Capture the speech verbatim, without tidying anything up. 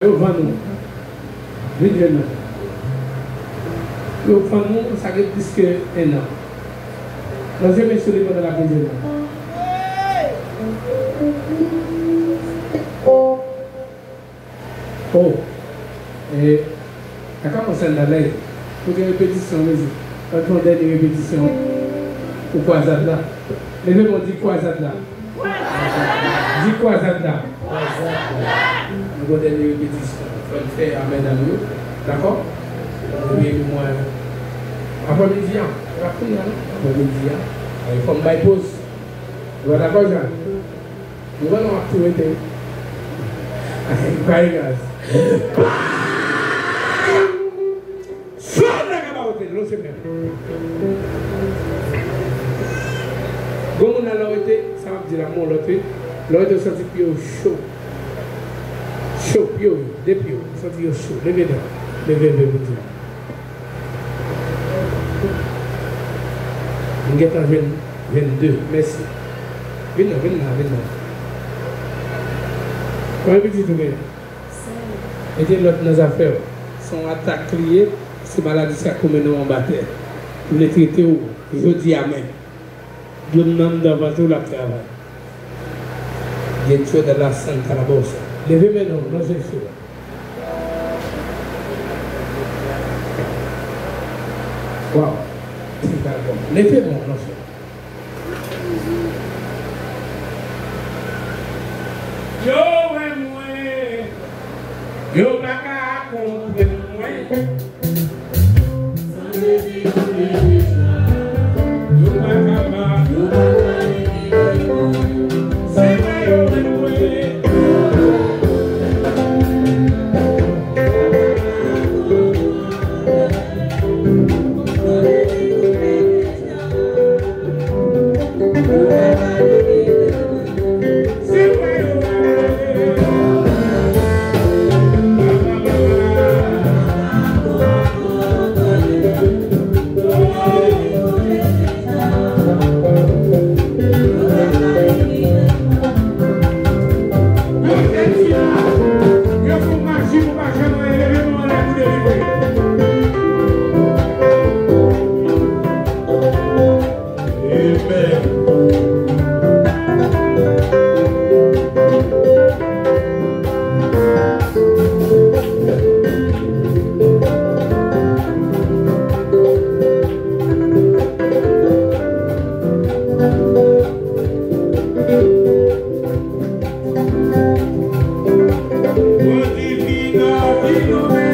Yo vann ou. Vin jwenn mwen. Yo fann nou, sa gen plis ke en an. Nan je men sou li pandan l ap vin jwenn mwen. Oh. E, kaka mwen sandal la ye. Kote repetisyon, mezi? Ann fè yon dènye repetisyon pou kwazad la. Leve men w, di kwazad la. Di kwazad la. Nou gon dènye repetisyon. Fò n fè a medam yo. Dakò? Epi mwen, aprè midi a, se pa kounye a non. Aprè midi a. E fò m bay poz. Nou pa dakò, Jan? Nou wè non ap tou rete. Bay gaz. Sòl nèg anba wote, lonje men. Gon moun la lè w rete, sa m ap di la, m wè w lòt wi. Lè w rete, w santi pye w cho. Cho, pye w yo, de pye w, w santi yo cho. Leve non. Leve, leve, leve. M gentan jwenn vennde. Mèsi. Vin non, vin la, vin la. Kòman pitit ou genyen? Mete lòt nan zafè w. Se yon atak li ye, se maladi sa k koumen nan anba tè. Li vle trete w jodi a menm. Dlo m nan anndan vant ou, l ap travay. Dentro de la Santa la Bolsa. Leve men non, lonje sou. Waw. Ti kalbon. Leve men non, lonje. Yo wè mwen, yo pa ka konprann mwen. Yo pa kapab. Se pa yo wè mwen. Amen.